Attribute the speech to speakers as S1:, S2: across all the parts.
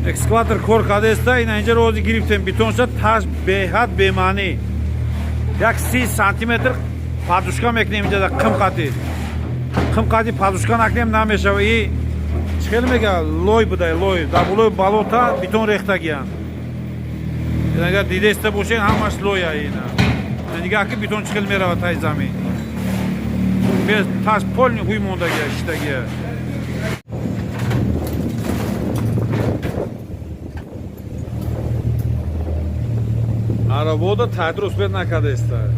S1: Экскаватор кор кардааста, ина инҷа рози гирифтем бетонша, таш беҳад бемаънӣ. Як 30 сантиметр подушка мекунем инҷа қим қатӣ. Қим қатӣ подушка накунем, намешава. И чӣ хел мега, лой будай, лой. Дар болои болота бетон рехтагиянд. Агар дидаиста бошед, ҳамаш лоя ина. Нигаҳ ки бетон чӣ хел меравад таи замин. Таш полный ҳуй мондагия, шиштагия. Арабода тайдро успеть накардаиста.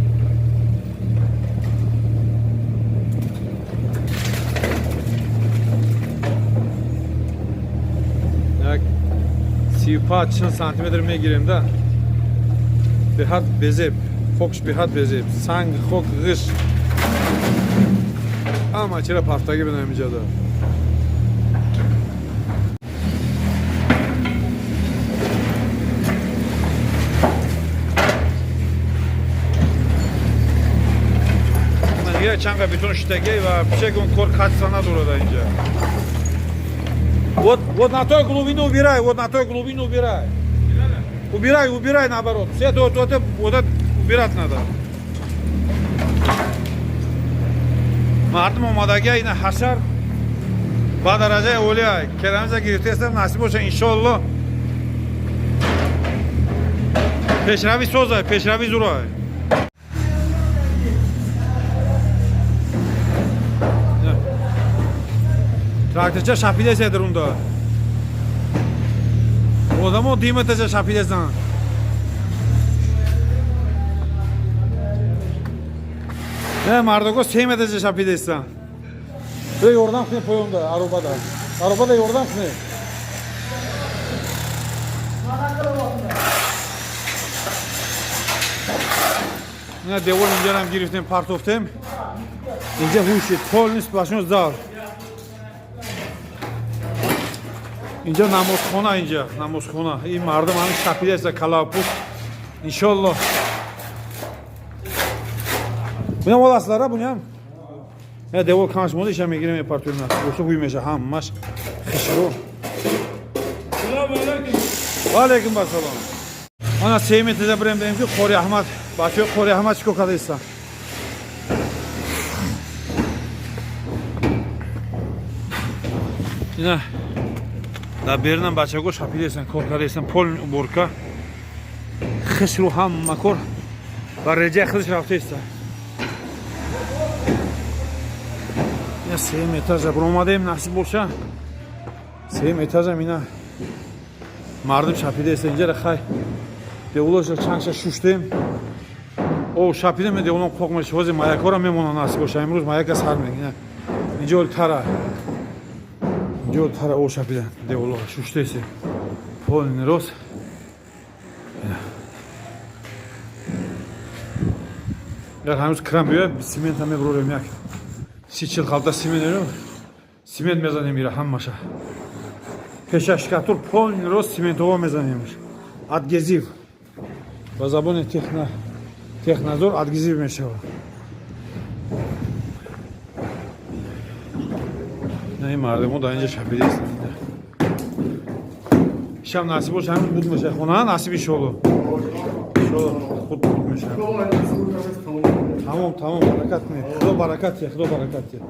S1: Як 35-40 сантиметр мегирем да. Беҳад безеб, хокш беҳад безеб, санг, хок, ғиш. Ҳама чира пафтагӣ бинам инҷода. Дига чанга бетон шитагӣ ва пишегон кор качество надорад инҷа. Вот, вот на той глубину убирай, вот на той глубину убирай. Убирай, убирай наоборот. Все это, вот, вот, это, вот это убирать надо. Мардум омадагия, ина ҳашар ба дараҷаи олия керамиза гирифтаестам, насиб боша, иншоалло. Пешравӣ созай, пешравӣ зурай. Тракторча шапидеса дарунда. Одамо диметаҷа шапидесан. Не, мардако семетаҷа шапидесан. Бе ёрдам куне поёнда, аробада. Аробада ёрдам куне. Ина девор инҷарам гирифтем, партофтем. Инҷа ҳушид, полный сплошной зал. Инҷа намозхона, инҷа намозхона. Ин мардум ҳамин шапидаеста калапуш. Иншолло. Буням оласлара, буням. Я девор камаш монда, иша мегирем, мепартоем, насиб боша, ҳуй меша ҳамаш хишро. Ва алайкум ассалом. Ана сеюм этажа бирем, бирем ки Қори Аҳмад, бачаҳои Қори Аҳмад чӣ кор кардаистанд. Ина дар берунам бачаго шапидаистанд, кор кардаистанд, полный уборка. Хишру ҳама кор ба реҷаи худаш рафтаистанд. Ина сеюм этажа биромадем, насиб боша. Сеюм этажам ина мардум шапидаиста. Инҷара хай деволоша чандша шуштем. О, шапидем, деволон қоқ меша. Ҳозир маякора мемонад, насиб боша. Имрӯз маяка сар мегина. Инҷо оли тара. Инҷо оли тара о шапидан деволо шуштаисе. Полный рост. Яр ҳанӯз кран биёяд, цемента мебурорем, як 30-40 халта цемент мерем. Цемент мезанем ира ҳамаша. Пеша штукатур полный рост цементова мезанем. Адгезив. Ба забони технадзор адгезив мешавад. На ин мардумо дар инҷа шапидаистанд. Ишам насиб боша, ҳамин буд меша хона, насиб иншоалло. Иншоалло худ буд меша. Тамом, тамом, баракат кунед. Худо баракат диҳад, Худо баракат диҳад.